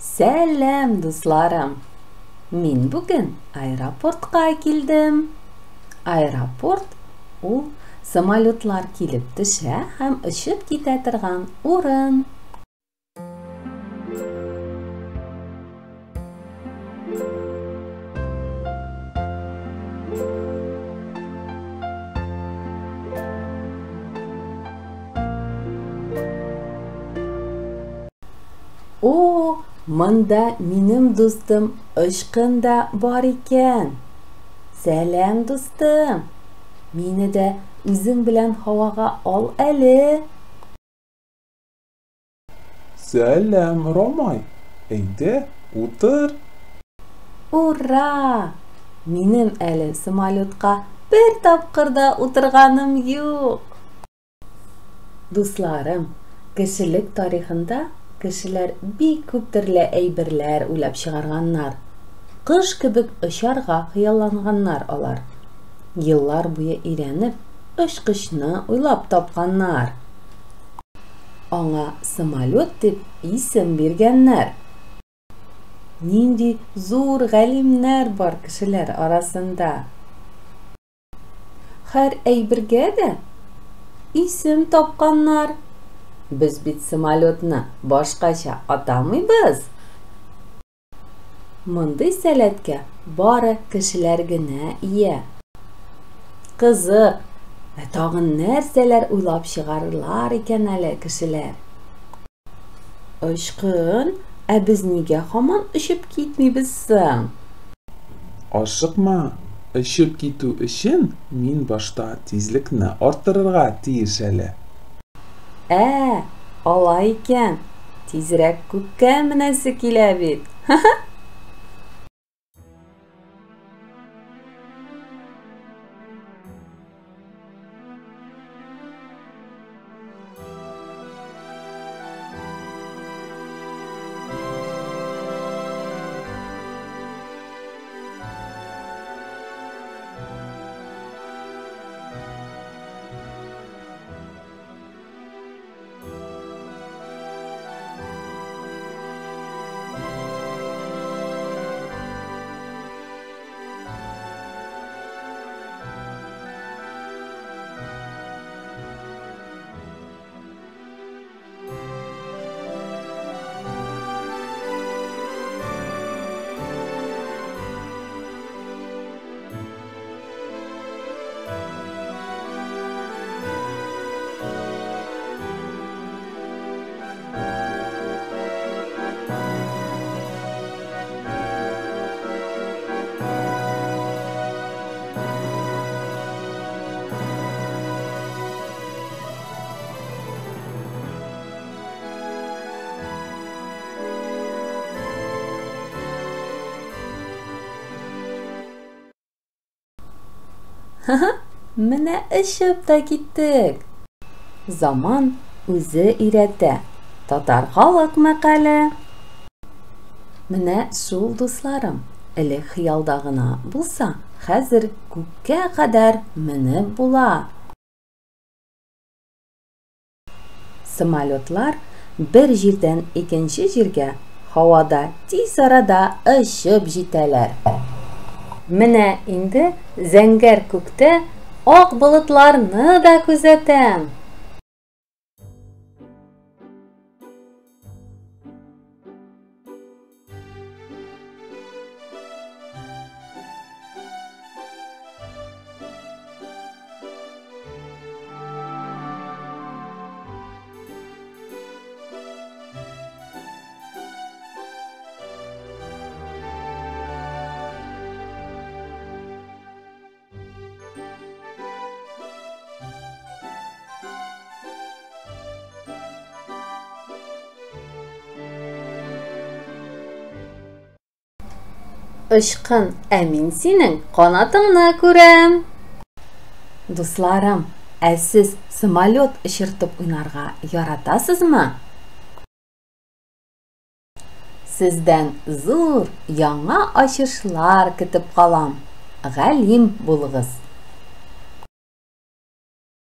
Сәлам, дусларым! Мин бүген аэропортка килдем. Аэропорт ул самолетлар килеп төшә һәм очып китә торган урын. О, монда минем дустым Очкын да бар икән. Сәлам, дустым. Мине дә үзең белән һавага ал әле. Сәлам, Ромай. Әйдә, утыр. Ура! Минем әле самолетка бер тапкыр да утырганым юк. Дусларым, кешелек тарихында кешеләр бик күп төрле әйберләр уйлап чыгарганнар. Кош кебек очарга хыялланганнар алар. Еллар буе өйрәнеп, очкычны уйлап тапканнар. Аңа самолет дип исем биргәннәр. Нинди зур галимнәр бар кешеләр арасында. Һәр әйбергә дә исем тапканнар. Без бит самолетны башкача атамыйбыз. Мондый сәләткә бары кешеләр генә ия. Кызык, ә тагын нәрсәләр уйлап чыгарырлар икән әле кешеләр? Очкын, ә без нигә һаман очып китмибез соң? Ашыкма, очып китү өчен мин башта тизлекне арттырырга тиеш әле. Ә, алай икән. Тизрәк күккә менәсе килә бит. Ха-ха! Менә очып та киттек. Заман үзе өйрәтә. Татар халык мәкале. Менә шул, дусларым, элек хыялда гына булса, хәзер күккә кадәр менеп була. Самолетлар бер җирдән икенче җиргә һавада тиз арада очып җитәләр. Менә инде зәңгәр күктә ак болытларны да күзәтәм. Очкын, ә мин синең канатыңны күрәм. Дусларым, ә сез самолет очыртып уйнарга яратасызмы? Сездән зур яңа ачышлар көтеп калам. Галим булыгыз.